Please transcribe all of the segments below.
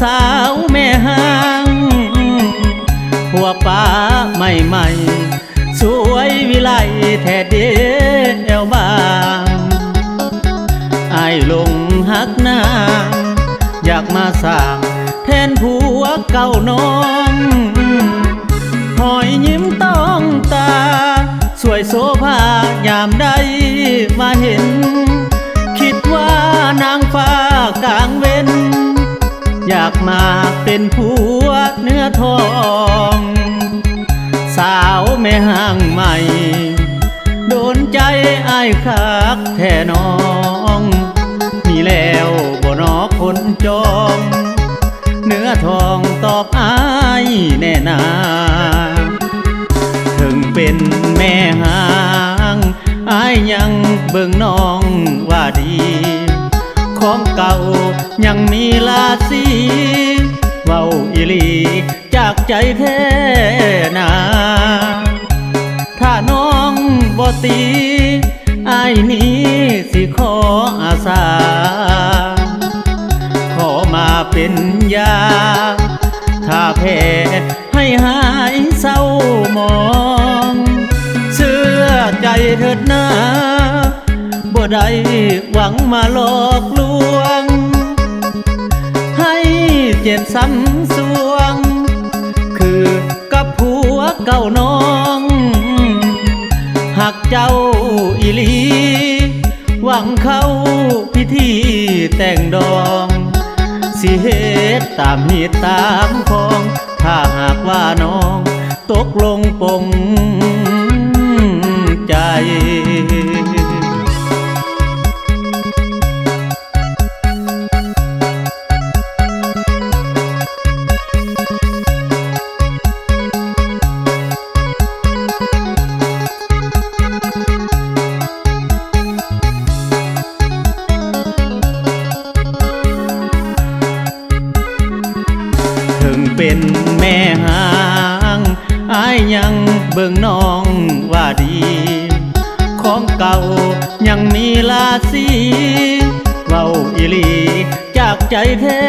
ສາວແມ່ຮ້າງ ຜົວປ້າໃໝ່ໆ ສວຍວິໄລແທ້ເດວບາງ ອ້າຍຫຼົງຮັກນາງ ຢາກມາສ້າງແທນຜົວເກົ່ານ້ອງ ຮອຍຍິ້ມຕ້ອງຕາ ສວຍໂສພາຍາມໃດມາເຫັນ ຄິດວ່ານາງຟ້າກາງເວັນ ຢາກມາເປັນຜົວເນື້ອທອງ ສາວແມ່ຮ້າງໃໝ່ ໂດນໃຈອ້າຍຄັກແທ້ນ້ອງ ມີແລ້ວບໍ່ນໍຄົນຈອງ ເນື້ອທອງຕອບອ້າຍແນ່ນາ ເຖິງເປັນແມ່ຮ້າງ ອ້າຍຍັງເບິ່ງນ້ອງວ່າດີ ຂອງເກົ່າຍັງມີລາສີ ເວົ້າອີ່ຫຼີຈາກໃຈແທ້ນາ ຖ້ານ້ອງບໍ່ຕີ ອ້າຍນີ້ຊິຂໍອາສາ ຂໍມາເປັນຢາ ຖ້າແພ້ໃຫ້ຫາຍເສົ້າໝອງ ເຊື່ອໃຈເຖີດນາ ບໍ່ໄດ້ຫວັງມາຫຼອກລວງ ໃຫ້ເຈັບຊ້ຳສວງ ຄືກັບຜົວເກົ່ານ້ອງ ຮັກເຈົ້າອີ່ຫຼີ ຫວັງເຂົ້າພິທີແຕ່ງດອງ ຊິເຮັດຕາມຮີດຕາມຄອງ ຖ້າຫາກວ່ານ້ອງຕົກລົງປົງໃຈ. ເຖິງເປັນແມ່ຮ້າງ ອ້າຍຍັງເບິ່ງນ້ອງວ່າດີ ຂອງເກົ່າຍັງມີລາສີ ເວົ້າອີ່ຫຼີຈາກໃຈແທ້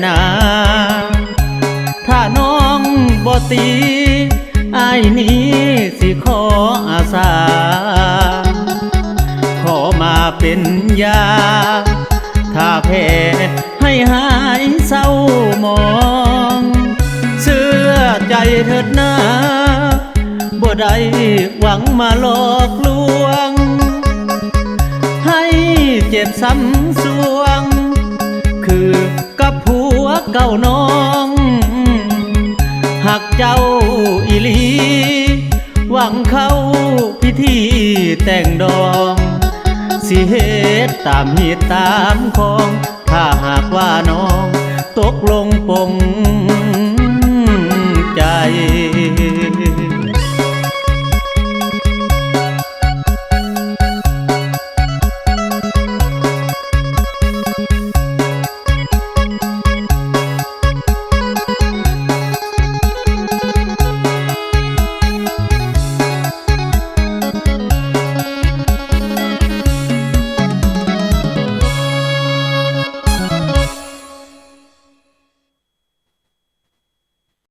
ນາ ຖ້ານ້ອງບໍ່ຕີ ອ້າຍນີ້ຊິຂໍອາສາ ຂໍມາເປັນຢາ ຖ້າແພ້ໃຫ້ຫາຍເສົ້າໝອງ ເຊື່ອໃຈເຖີດນາ ບໍ່ໄດ້ຫວັງມາຫຼອກລວງ ໃຫ້ເຈັບຊ້ຳສວງ ຄື ກັບຜົວເກົ່ານ້ອງ ຮັກເຈົ້າອີ່ຫຼີ ຫວັງເຂົ້າພິທີແຕ່ງດອງ ຊິເຮັດຕາມຮີດຕາມຄອງ ຖ້າຫາກວ່ານ້ອງຕົກລົງປົງ